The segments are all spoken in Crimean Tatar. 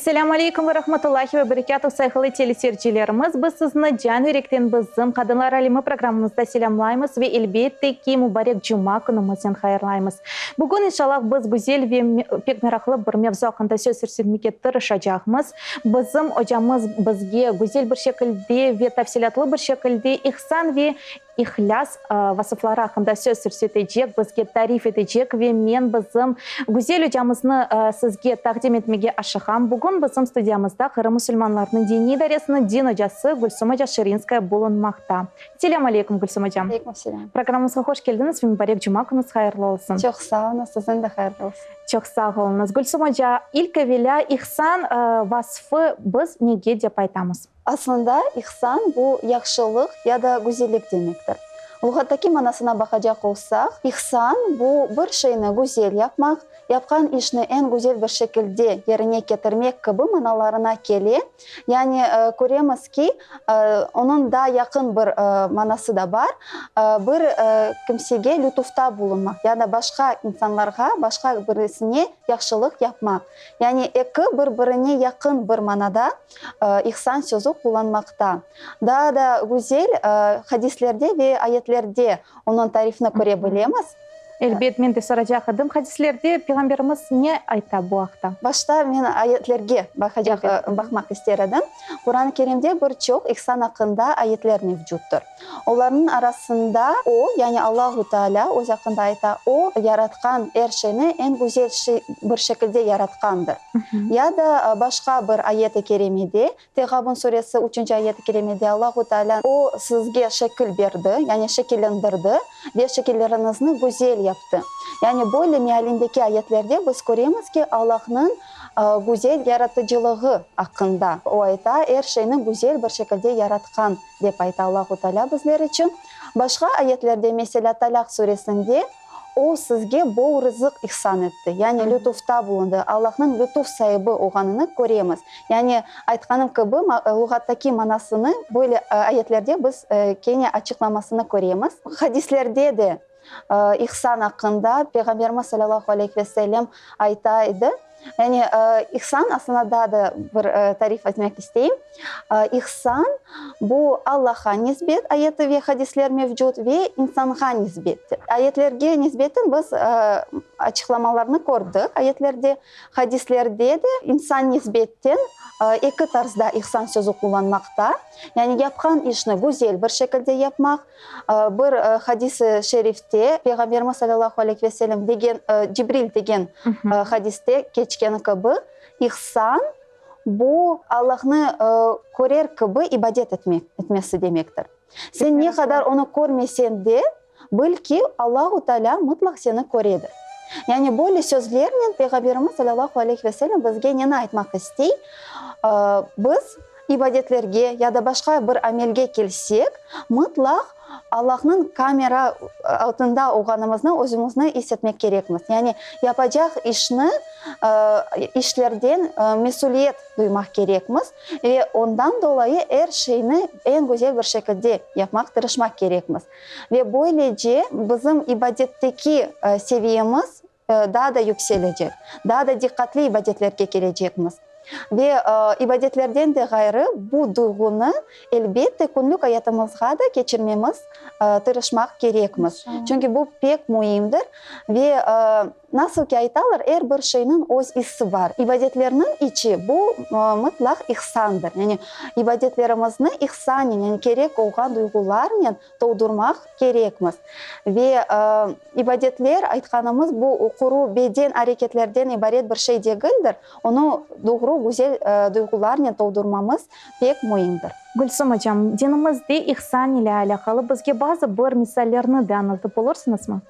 Esselâmu aleykum ve rahmetullahi ve berekâtuh, sayğılı teleseyircilerimiz! Biz sizni can yürekten bizim Qadınlar alemi programmamızda selâmlaymız ve elbette ki, mubarek cuma künümiznen hayırlaymız. Bugün, inşallah, biz güzel ve pek meraqlı bir mevzu aqqında söz yürsetmege tırışacaqmız. Bizim ocamız bizge güzel bir şekilde ve tafsilâtlı bir şekilde ihsan ve İhlâs vasıfları aqqında söz yürsetecek, bizge tarif etecek ve men bizim güzel ocamıznı sizge taqdim etmege aşığam. Bugün bizim studiyamızda Qırım musulmanlarınıñ diniy idaresiniñ din ocası Gülsum oca Şirinskaya bulunmaqta. Selâm aleykum, Gülsum ocam. Aleykum selâm. Programmamızğa hoş keldiñiz ve mubarek cuma künüñiz hayırlı olsun. Çoq sağ oluñız, siziñ de hayırlı olsun. Çoq sağ oluñız. Gülsum oca, ilk evelâ ihsan vasfı biz nege dep aytamız? Aslında, ihsan, bu yahşılıq ya da güzellik demektir. Luğattaki manasına baqacaq olsaq, ihsan, bu bir şeyni güzel yapmaq, yapqan işni eñ güzel bir şekilde yerine ketirmek kibi manalarına kele. Yani, köremiz ki, onıñ daa yaqın bir manası da bar, bir kimsege lütufta bulunmaq ya da başqa insanlarğa, başqa birisine yahşılıq yapmaq. Yani, eki bir-birine yaqın bir manada İhsan sözü qullanmaqta. Daa da güzel hadislerde ve ayetlerde onıñ tarifini köre bilemiz. Elbet, men de soracaq edim, hadislerde Peyğamberimiz ne ayta bu aqta? Başta men ayetlerge baqacaq, baqmaq ister edim. Quran-ı Kerimde bir çoq ihsan aqqında ayetler mevcuttır. Olarnıñ arasında O, yani Allahu Teala öz aqqında ayta, O, yaratqan er şeyni eñ güzel bir şekilde yaratqandır. Ya da başqa bir ayet-i kerimede, Teğabun suresi üçünci ayet-i kerimede Allahu Teala, O, sizge şekil berdi, yani şekillendirdi ve şekilleriñizni güzel yaptı. Yani böyle mealindeki ayetlerde biz köremiz ki, Allahnıñ güzel yaratıcılığı aqqında O ayta, er şeyni güzel bir şekilde yaratqan, dep ayta Allahu Teala bizler içün. Başqa ayetlerde, meselâ, Talâq suresinde, O, sizge bol rızıq ihsan etti, yani lütufta bulundı, Allahnıñ lütuf saibi olğanını köremiz. Yani, aytqanım kibi, luğattaki manasını böyle ayetlerde biz kene açıqlamasını köremiz. Hadislerde de ihsan aqqında Peyğamberimiz salâlâhu aleyhi ve sellem ayta edi. Yani, ihsan, aslında daa da bir tarif etmek isteyim. İhsan, bu Allahqa nisbet ayeti ve hadisler mevcut ve insanğa nisbet. Ayetlerge nisbeten biz açıqlamalarnı kördik ayetlerde. Hadislerde de insan nisbetten eki tarzda ihsan sözü qullanmaqta. Yani yapqan işni güzel bir şekilde yapmaq. Bir hadis-i şerifte Peyğamberimiz salâlâhu aleyhi ve sellem degen, Cibril degen hadiste keçkeni kibi, ihsan, bu, Allahnı körer kibi ibadet etmek, etmesi demektir. Sen ne qadar onı körmesen de, bil ki, Allahu Teala mıtlaq seni köredir. Yani böyle sözlernen Peyğamberimiz salâlâhu aleyhi ve sellem bizge neni aytmaq istey? Biz ibadetlerge ya da başqa bir amelge kelsek, mıtlaq Allahnıñ kamera altında olğanımıznı özümizni is etmek kerekmiz. Yani yapacaq işni, işlerden mesüliyet duymaq kerekmiz ve ondan dolayı er şeyni eñ güzel bir şekilde yapmaq tırışmaq kerekmiz. Ve böylece bizim ibadetteki seviyemiz daa da yükselecek, daa da diqqatli ibadetlerge kelecekmiz. Ve ibadetlerden de ğayrı bu duyğunı, elbette, künlük ayatımızğa da keçirmemiz, tırışmaq kerekmiz. Çünki bu pek müimdir. Ve nasıl ki aytalar, er bir şeyniñ öz isi bar. İbadetlerniñ içi, bu mıtlaq ihsandır. Yani ibadetlerimizni ihsanen, yani kerek olğan duyğularnen toldurmaq kerekmiz. Ve ibadetler, aytqanımız, bu quru beden areketlerden ibaret bir şey degildir, onı doğru, güzel duyğularnen toldurmamız pek müimdir. Gülsüm ocam, dinimizde ihsan ile alâqalı bizge bazı bir misallerni de añlatıp olursıñızmı?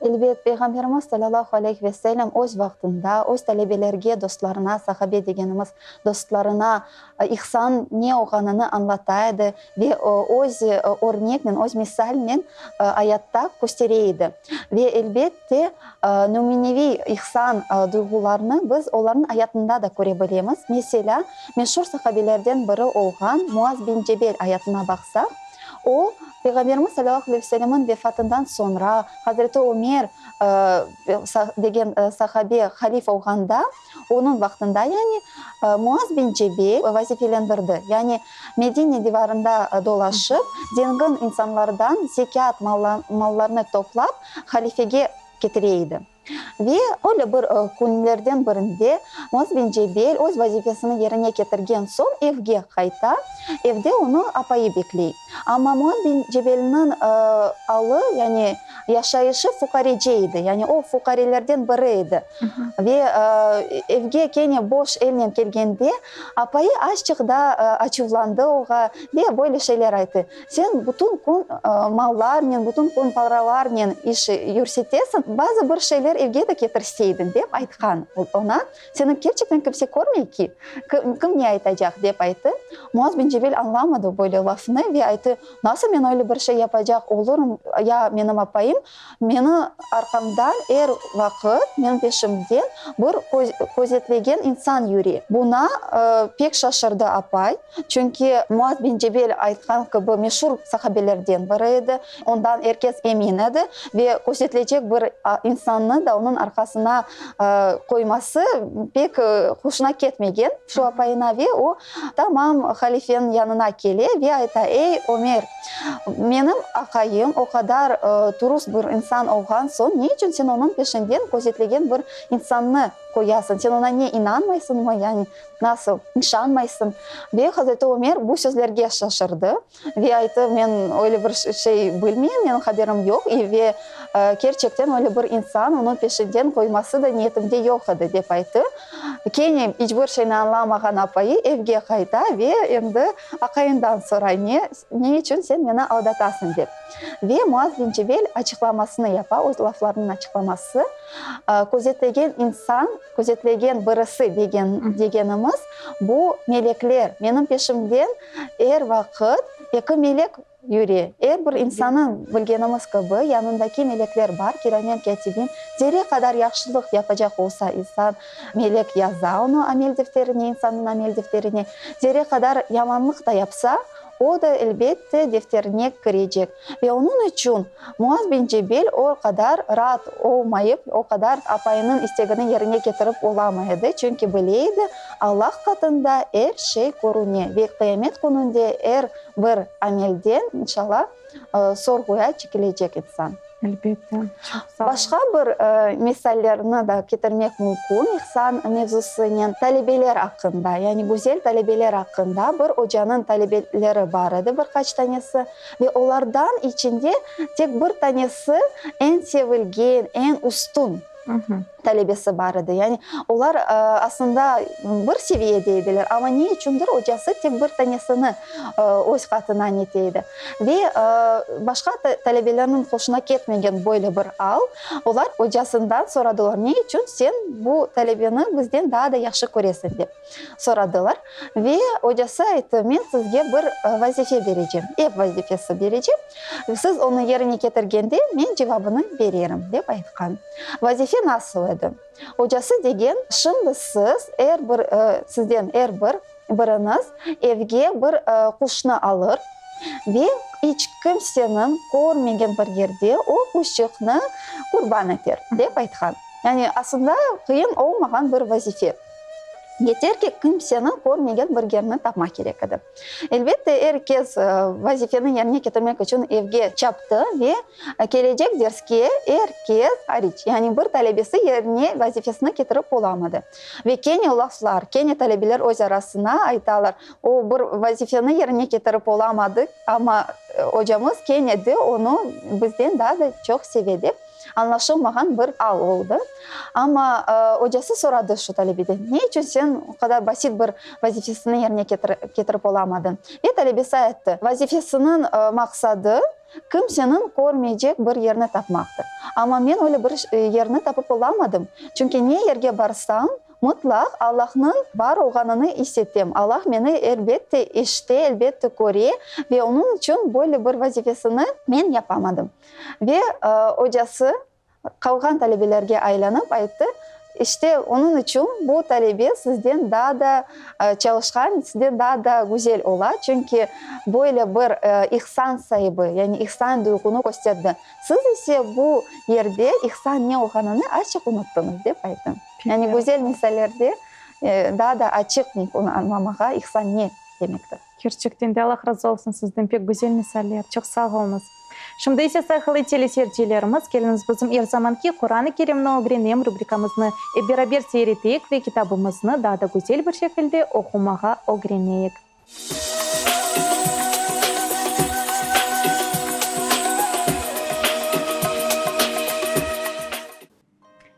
Elbet, Peyğamberimiz salâlâhu aleyhi ve sellem öz vaqtında öz talebelerge, dostlarına, sahabe degenimiz dostlarına ihsan ne olğanını añlata edi ve öz örneknen, öz misalnen ayatta köstere edi. Ve elbette, nümüneviy ihsan duyğularını biz olarnıñ ayatında da köre bilemiz. Meselâ, meşur sahabelerden biri olğan Muaz bin Cebel ayatına baqsaq, O, Peyğamberimiz salâllahu aleyhi ve sellemniñ vefatından soñra, Hazreti Ömer degen sahabe halif olğanda, onıñ vaqtında yani, Muaz bin Cebel vazifelendirdi, yani Medine divarında dolaşıp, zengin insanlardan zekât mallarını toplap, halifege ketire edi. Ve öyle bir künlerden birinde Muaz bin Cebel öz vazifesini yerine ketirgen soñ evge qayta. Evde onı apayı bekley. Amma Muaz bin Cebelniñ alı, yani yaşayışı fuqarece edi, yani o fuqarelerden biri edi. Ve evge kene boş elnen kelgende, apayı azçıq da açuvlandı oğa ve böyle şeyler ayttı, Sen bütün kün mallarnen, bütün kün paralarnen iş yürsetesiñ, bazı bir şeyler evge de ketirseydiñ, dep aytqan oña. Seni kerçekten kimse körmey ki, kim ne aytacaq, dep ayttı. Muaz bin Cebel añlamadı böyle lafnı ve ayttı, Nasıl men öyle bir şey yapacaq olurım, ya menim apayım meni arqamdan er vaqıt, menim peşimden bir közetlegen insan yüre. Buna pek şaşırdı apay, çünki Muaz bin Cebel aytqan kibi meşur sahabelerden biri edi, ondan er kes emin edi ve közetlecek bir insannı da onıñ arqasına qoyması pek hoşuna ketmegen şu apayına ve o tamam halifeniñ yanına kele ve ayta, Ey, Ömer, menim aqayım o qadar turust bir insan olğan soñ, ne içün sen onıñ peşinden közetlegen bir insannı qoyasıñ? Sen oña ne, inanmaysıñmı, yani nasıl, işanmaysıñ? Ve Hazreti Ömer bu sözlerge şaşırdı. Ve ayttı, men öyle bir şey bilmeyim, menim haberim yoq, ve kerçekten öyle bir insan, onıñ peşinden qoyması da niyetimde yoq edi, dep ayttı. Kene iç bir şeyni añlamağan apayı evge qayta ve endi aqayından soray, ne, ne içün sen meni aldatasıñ, dep. Ve Muaz bin Cebel açıqlamasını yapa, öz laflarınıñ açıqlaması, Közetlegen insan, közetlegen birisi degen, degenimiz, bu melekler, menim peşimden Er vaqıt eki melek yüre. Er bir insannıñ, bilgenimiz kibi, yanındaki melekler bar, kiramen kâtibin. Zerre qadar yahşılıq yapacaq olsa insan, melek yaza onı amel defterine, insannıñ amel defterine. Zerre qadar yamanlıq da yapsa, o da, elbette, defterine kirecek. Ve onıñ içün Muaz bin Cebel o qadar raat olmayıp, o qadar apayınıñ istegini yerine ketirip olamay edi, çünki bile edi, Allah qatında er şey körüne ve qıyamet kününde er bir amelden, inşallah, sorğuya çekilecek insan. Elbette. Çoq sağ olun. Başqa bir misallerni da ketirmek mümkün ihsan mevzusınen. Talebeler aqqında, yani güzel talebeler aqqında bir ocanıñ talebeleri bar edi bir qaç tanesi ve olardan içinde tek bir tanesi eñ sevilgen, eñ üstün talebesi bar edi. Yani olar aslında bir seviyede ediler, amma ne içündir ocası tek bir tanesini öz qatına nete edi. Ve başqa talebelerniñ hoşuna ketmegen böyle bir al, olar ocasından soradılar, ne içün sen bu talebeni bizden daa da yahşı köresiñ, dep soradılar. Ve ocası ayttı, men sizge bir vazife berecem, ev vazifesi berecem, siz onı yerine ketirgende, men cevabını bererim, dep aytqan. Vazife nasıl edi? Ocası degen, şimdi siz er bir, sizden er bir biriñiz evge bir quşnı alır ve iç kimseniñ körmegen bir yerde o quşçıqnı qurban eter, dep aytqan. Yani aslında qıyın olmağan bir vazife. Yeter ki, kimseniñ körmegen bir yerini tapmaq kerek edi. Elbette, er kes vazifeni yerine ketirmek içün evge çaptı ve kelecek derske er kes haric, yani bir talebesi yerine vazifesini ketirip olamadı. Ve kene laflar, kene talebeler öz arasına aytalar, o bir vazifeni yerine ketirip olamadı, amma ocamız kene de onı bizden daa da çoq seve dep. Añlaşılmağan bir al oldı. Amma ocası soradı şu talebeden, Ne içün sen o qadar basit bir vazifesini yerine ketirip olamadıñ? Ve talebesi ayttı, Vazifesiniñ maqsadı, kimseniñ körmeycek bir yerni tapmaqtır. Amma men öyle bir yerni tapıp olamadım, çünki ne yerge barsam, Mıtlaq Allahnıñ bar olğanını is etem. Allah meni elbette eşite, elbette köre ve onıñ içün böyle bir vazifesini men yapamadım. Ve ocası qalğan talebelerge aylanıp ayttı, İşte, onıñ içün bu talebe sizden daa da çalışqan, sizden daa da güzel ola, çünki böyle bir ihsan saibi, yani ihsan duyğunı kösterdi. Siz ise bu yerde ihsan ne olğanını azçıq unuttıñız, dep ayttım. Yani güzel misallerde daa da açıq mümkün añlamağa ihsan ne demektir. Kerçekten de Allah razı olsun sizden, pek güzel misaller, çoq sağ oluñız. Şimdi ise sayğılı teleseyircilerimiz, keliñiz bizim er zamanki Quran-ı Kerimni ögrenem rubrikamıznı ep beraber seyir eteyik ve kitabımıznı daa da güzel bir şekilde oqumağa ögreneyik.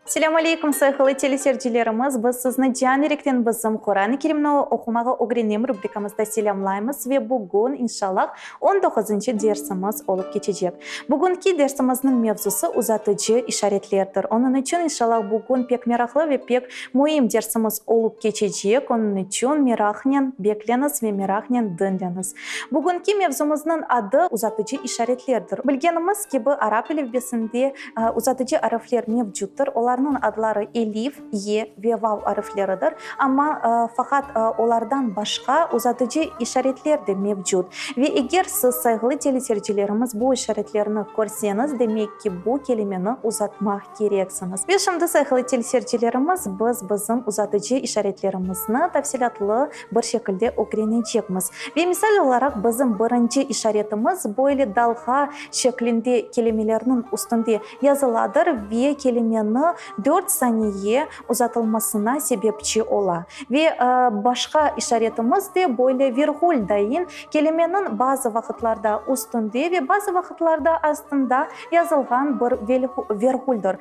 Selâm aleykum, sayğılı teleseyircilerimiz! Biz sizni can yürekten bizim Quran-ı Kerimni oqumağa ögrenem rubrikamızda selâmlaymız ve bugün, inşallah, on doquzıncı dersimiz olıp keçecek. Bugünki dersimizniñ mevzusı uzatıcı işaretlerdir. Onıñ içün, inşallah, bugün pek meraqlı ve pek müim dersimiz olıp keçecek. Onıñ içün meraqnen bekleñiz ve meraqnen diñleñiz. Bugünki mevzumıznıñ adı uzatıcı işaretlerdir. Bilgenimiz kibi, arap elifbesinde Uzatıcı arifler mevcuttır. Olarnıñ adları elif, ye ve vav arifleridir. Amma faqat olardan başqa uzatıcı işaretler de mevcut. Ve eger siz, sayğılı teleseyircilerimiz, bu işaretlerni körseñiz, demek ki, bu kelimeni uzatmaq kereksiñiz. Ve şimdi, sayğılı teleseyircilerimiz, biz bizim uzatıcı işaretlerimizni tafsilâtlı bir şekilde ögrenecekmiz. Ve misal olaraq bizim birinci işaretimiz böyle dalğa şeklinde kelimelerniñ üstünde yazıladır ve kelimeni dört saniye uzatılmasına sebepçi ola. Ve başqa işaretimiz de böyle virgul dayın kelimeniñ bazı vaqıtlarda üstünde ve bazı vaqıtlarda astında yazılğan bir virguldır.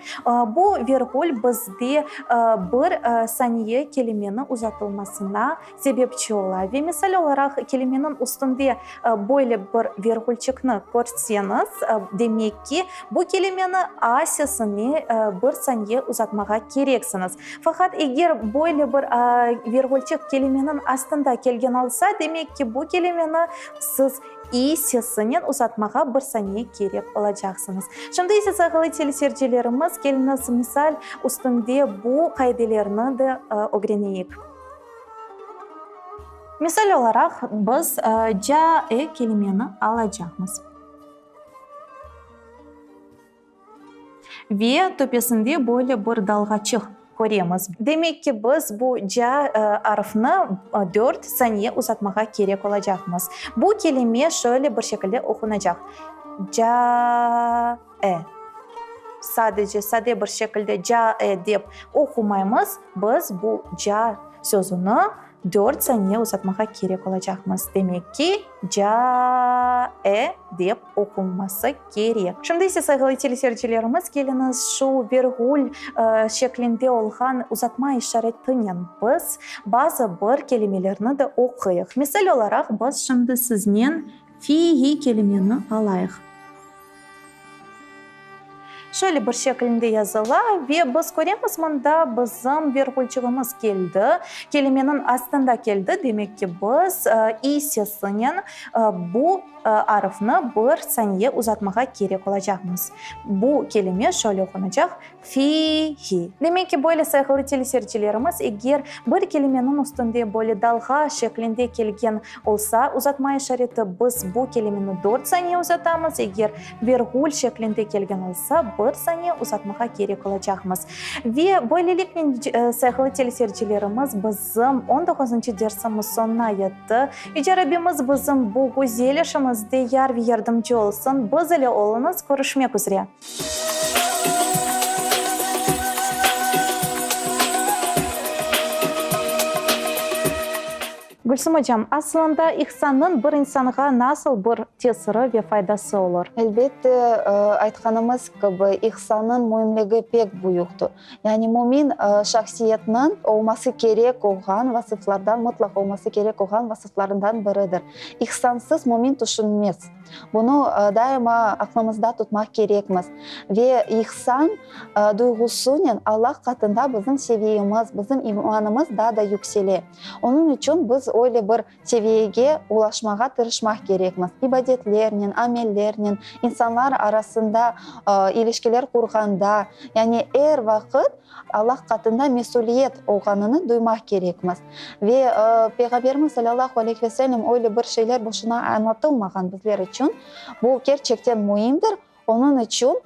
Bu virgul bizde bir saniye kelimeni uzatılmasına sebepçi ola. Ve misal olaraq, kelimeniñ üstünde böyle bir virgulçıqnı körseñiz, demek ki, bu kelimeni a sesine bir saniye uzatmağa kereksiñiz. Faqat eger böyle bir virgulçıq kelimeniñ astında kelgen olsa, demek ki, bu kelimeni siz i sesinen uzatmağa bir saniye kerek olacaqsıñız. Şimdi ise, sayğılı teleseyircilerimiz, keliñiz misal üstünde bu qaidelerni de ögreneyik. Misal olaraq, biz ca-e kelimeni alacaqmız. Ve töpesinde böyle bir dalğaçıq köremiz. Demek ki, biz bu ca arfnı dört saniye uzatmağa kerek olacaqmız. Bu kelime şöyle bir şekilde oqunacaq, ca-e. Sadece, sade bir şekilde ca-e dep oqumaymız, biz bu ca sözüni dört saniye uzatmağa kerek olacaqmız. Demek ki, ca-e dep oqulması kerek. Şimdi ise, sayğılı teleseyircilerimiz, keliñiz şu virgul şeklinde olğan uzatma işaretinen biz bazı bir kelimelerni de oquyıq. Misal olaraq, biz şimdi siznen fihi kelimeni alayıq. Şöyle bir şeklinde yazıla ve biz köremiz, mında bizim virgulçığımız keldi, kelimeniñ astında keldi, demek ki, biz i sesinen bu arfnı bir saniye uzatmağa kerek olacaqmız. Bu kelime şöyle oqunacaq, Fi-hi. Demek ki, böyle sayğılı teleseyircilerimiz, eger bir kelimeniñ üstünde böyle dalğa şeklinde kelgen olsa, uzatma işareti, biz bu kelimeni dört saniye uzatamız, eger virgul şeklinde kelgen olsa, bir saniye uzatmağa kerek olacaqmız. Ve böyleliknen, sayğılı teleseyircilerimiz, bizim on doquzıncı dersimiz soñuna yetti. Yüce Rabbimiz bizim bu güzel işimizde yar ve yardımcı olsun. Biz ile oluñız, körüşmek üzre. Gülsüm ocam, aslında ihsannıñ bir insanğa nasıl bir tesiri ve faydası olur? Elbette, aytqanımız kibi, ihsannıñ müimligi pek büyüktir. Yani mümin şahsiyetniñ olması kerek olğan vasıflardan, mıtlaq olması kerek olğan vasıflarından biridir. İhsansız mümin tüşünmez. Bunı daima aqlımızda tutmaq kerekmiz. Ve ihsan duyğusınen Allah qatında bizim seviyemiz, bizim imanımız daa da yüksele. Onıñ içün biz öz. öyle bir seviyege ulaşmağa tırışmaq kerekmiz. İbadetlernen, amellernen, insanlar arasında ilişkiler qurğanda, yani er vaqıt Allah qatında mesüliyet olğanını duymaq kerekmiz. Ve Peyğamberimiz salâllahu aleyhi ve sellem öyle bir şeyler boşuna añlatılmağan bizler içün. Bu kerçekten müimdir. Onıñ içün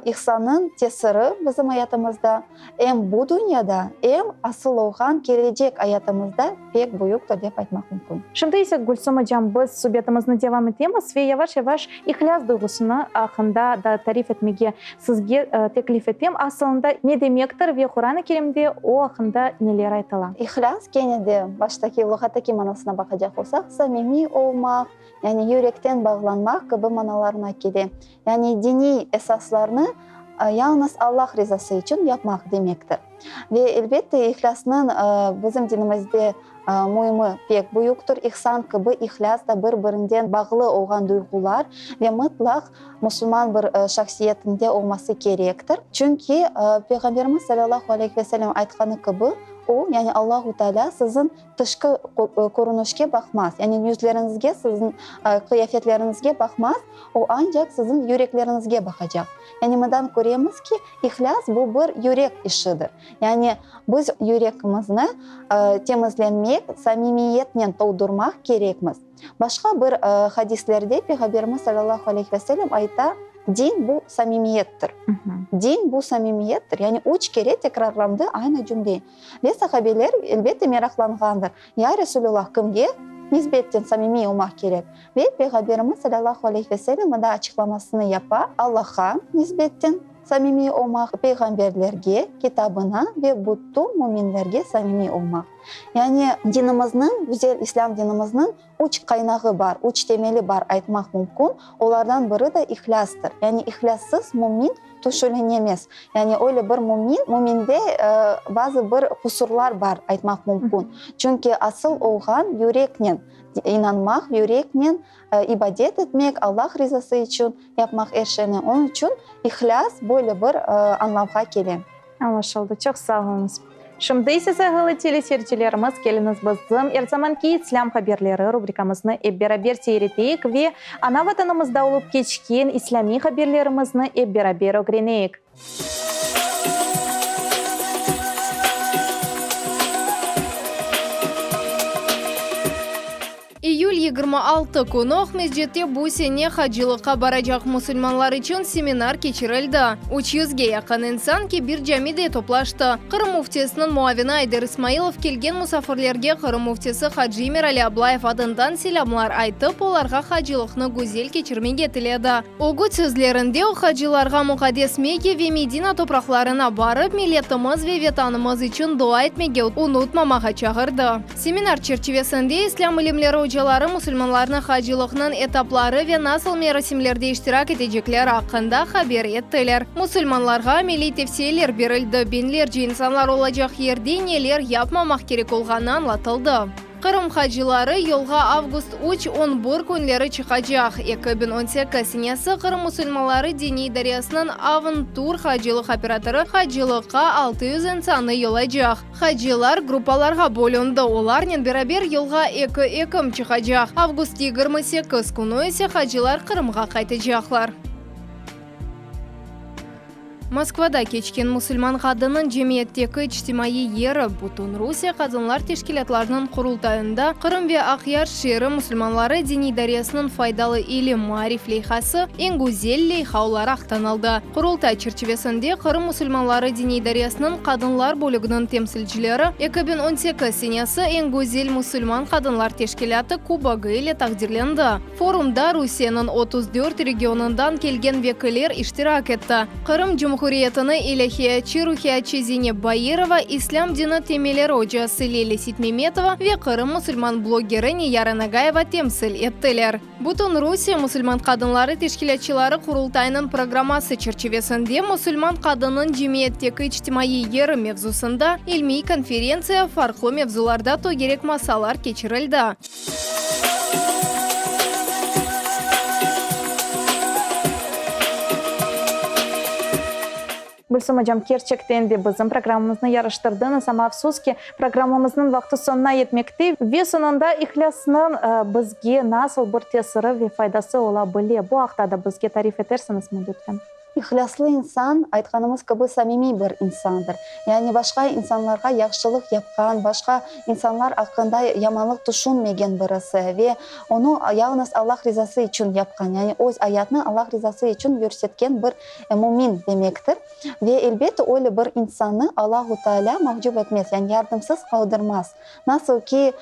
ihsannıñ tesiri bizim ayatımızda em bu dünyada, em asıl olğan kelecek ayatımızda pek büyüktir, dep aytmaq mümkün. Şimdi ise, Gülsüm ocam, biz subetimizni devam etemiz ve yavaş-yavaş ihlâs duyğusını aqqında da tarif etmege sizge teklif etem. Asılında ne demektir ve Quran-ı Kerimde o aqqında neler aytıla? İhlâs, kene de baştaki luğattaki manasına baqacaq olsaq, samimiy olmaq, yani yürekten bağlanmaq kibi manalarına kele. Yani diniy esaslarnı yalıñız Allah rizası içün yapmaq demektir. Ve, elbette, ihlâsnıñ bizim dinimizde müimi pek büyüktir. İhsan kibi ihlâs da bir-birinden bağlı olğan duyğular ve mıtlaq musulman bir şahsiyetinde olması kerektir. Çünki Peyğamberimiz salâllahu aleyhi ve sellem aytqanı kibi, O, yani Allahu Tealâ siziñ tışqı körünişke baqmaz, yani yüzleriñizge, siziñ qıyafetleriñizge baqmaz, o ancaq siziñ yürekleriñizge baqacaq. Yani mından köremiz ki, ihlâs bu bir yürek işidir. Yani biz yürekimizni temizlenmek, samimiyetnen toldurmaq kerekmiz. Başqa bir hadislerde Peyğamberimiz salâllahu aleyhi ve sellem ayta, Din bu samimiyettir. Din bu samimiyettir. Yani üç kere tekrarlandı aynı cümle. Ve sahabeler, elbette, meraqlanğandır, Ya Resulüllah, kimge nisbetten samimiy olmaq kerek? Ve Peyğamberimiz salâllahu aleyhi ve sellem mında açıqlamasını yapa, Allahqa nisbetten samimiy olmaq, peyğamberlerge, kitabına ve bütün müminlerge samimiy olmaq. Yani dinimizniñ, güzel İslâm dinimizniñ üç qaynağı bar, üç temeli bar aytmaq mümkün, olardan biri de ihlâstır. Yani ihlâssız mümin tüşülenemez. Yani öyle bir mümin, müminde bazı bir qusurlar bar aytmaq mümkün. Çünki asıl olğan yüreknen inanmaq, yüreknen ibadet etmek, Allah rizası içün yapmaq er şeyni. Onıñ içün ihlâs böyle bir añlamğa kele. Añlaşıldı. Çoq sağ oluñız. Şimdi ise, sayğılı teleseyircilerimiz, keliñiz bizim er zamanki İslâm haberleri rubrikamıznı ep beraber seyir eteyik ve ana Vatanımızda olıp keçken islâmiy haberlerimizni ep beraber ögreneyik. İyül 26 künü Aqmescitte bu sene hacılıqqa baracaq musulmanlar içün seminar keçirildi. Üç yüzge yaqın insan Kebir camide toplaştı. Qırım Müftisiniñ muavini Ayder İsmailov kelgen musafirlerge Qırım Müftisi hacı Emirali Ablayev adından selâmlar aytıp, olarğa hacılıqnı güzel keçirmege tiledi. Ögüt sözlerinde o, hacılarğa muqaddes Mekke ve Medina topraqlarına barıp, milletimiz ve Vetanımız içün dua etmege unutmamağa çağırdı. Seminar çerçivesinde İslâm ilimleri ocaları musulmanlarnı hacılıqnıñ etapları ve nasıl merasimlerde iştirak etecekleri aqqında haber ettiler. Musulmanlarğa ameliy tevsiyeler berildi, biñlerce insanlar olacaq yerde neler yapmamaq kerek olğanı añlatıldı. Qırım hacıları yolğa avgust üç, on bir künleri çıqacaq. 2018 senesi Qırım musulmanları diniy idaresiniñ Avn-tur hacılıq operatorı hacılıqqa 600 insannı yollaycaq. Hacılar gruppalarğa bölündi, olarnen beraber yolğa eki ekim çıqacaq. Avgust 28 künü ise hacılar Qırımğa qaytacaqlar. Moskvada keçken Musulman qadınnıñ cemiyetteki içtimaiy yeri Bütün Rusiye qadınlar teşkilâtlarınıñ qurultayında Qırım ve Aqyar şeeri musulmanları diniy idaresiniñ Faydalı ilim maarif leyhası eñ güzel leyha olaraq tanıldı. Qurultay çerçivesinde Qırım musulmanları diniy idaresiniñ qadınlar bölüginiñ temsilcileri 2018 senesi eñ güzel musulman qadınlar teşkilâtı kubogı ile taqdirlendi. Forumda Rusiyeniñ 34 regionından kelgen vekiller iştirak etti. Qırım Cumhuriyetini ilâhiyatçı, ruhiyatçı Zeyneb Bairova, İslâm dini temelleri ocası Lilâ Sitmemetova ve Qırım musulman blogeri Niyara Nagayeva temsil ettiler. Bütün Rusiye musulman qadınları teşkilâtçıları Qurultaynıñ programması çerçivesinde Musulman qadınnıñ cemiyetteki içtimaiy yeri mevzusında ilmiy konferentsiya, farqlı mevzularda tögerek masalar keçirildi. Gülsüm ocam, kerçekten de bizim programmamıznı yaraştırdıñız, amma afsus ki, programmamıznıñ vaqtı soñuna yetmekte ve soñunda ihlâsnıñ bizge nasıl bir tesiri ve faydası ola bile, bu aqta da bizge tarif etersiñizmi, lütfen? İhlâslı insan, aytqanımız kibi, samimiy bir insandır. Yani başqa insanlarğa yahşılıq yapqan, başqa insanlar aqqında yamanlıq tüşünmegen birisi ve onı yalıñız Allah rizası içün yapqan, yani öz ayatını Allah rizası içün yürsetken bir mümin demektir. Ve, elbette, öyle bir insannı Allahu Tealâ mahcup etmez, yani yardımsız qaldırmaz. Nasıl ki,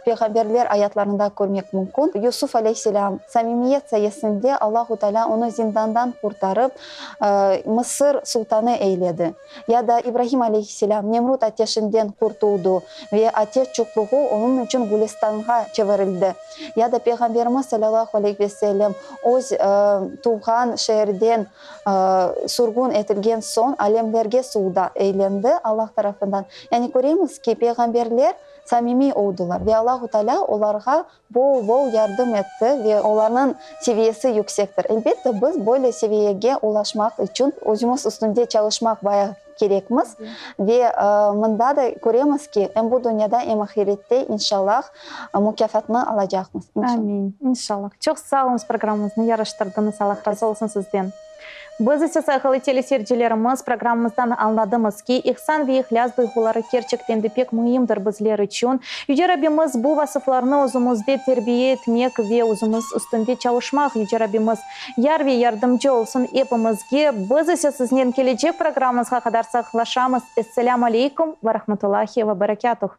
peyğamberler ayatlarında körmek mümkün, Yusuf aleyhisselâm samimiyet sayesinde Allahu Tealâ onı zindandan qurtarıp, Mısır sultanı eyledi. Ya da İbrahim aleyhisselâm Nemrut ateşinden qurtuldı ve ateş çoqluğı onıñ içün gülistanğa çevirildi. Ya da Peyğamberimiz salâllahu aleyhi ve sellem öz tuvğan şeerden sürgün etilgen soñ alemlerge sulda eylendi Allah tarafından. Yani köremiz ki, peyğamberler samimiy oldılar ve Allahu Teala olarğa bol-bol yardım etti ve olarnıñ seviyesi yüksektir. Elbette, biz böyle seviyege ulaşmaq içün özümiz üstünde çalışmaq bayağı kerekmiz ve mında da köremiz ki, em bu dünyada, em ahirette, inşallah, mukâfatnı alacaqmız. İnşallah. Amin. İnşallah. Çoq sağ oluñız, programmamıznı yaraştırdıñız. Allah razı olsun sizden. Biz ise, sayğılı teleseyircilerimiz, programmamızdan añladımız ki, ihsan ve ihlâs duyğuları kerçekten de pek müimdir bizler içün. Yüce Rabbimiz bu vasıflarnı özümizde terbiye etmek ve özümiz üstünde çalışmaq Yüce Rabbimiz yar ve yardımcı olsun epimizge. Biz ise siznen kelecek programmamızğa qadar sağlıqlaşamız. Esselâmu aleykum ve rahmetullahi ve berekâtuh.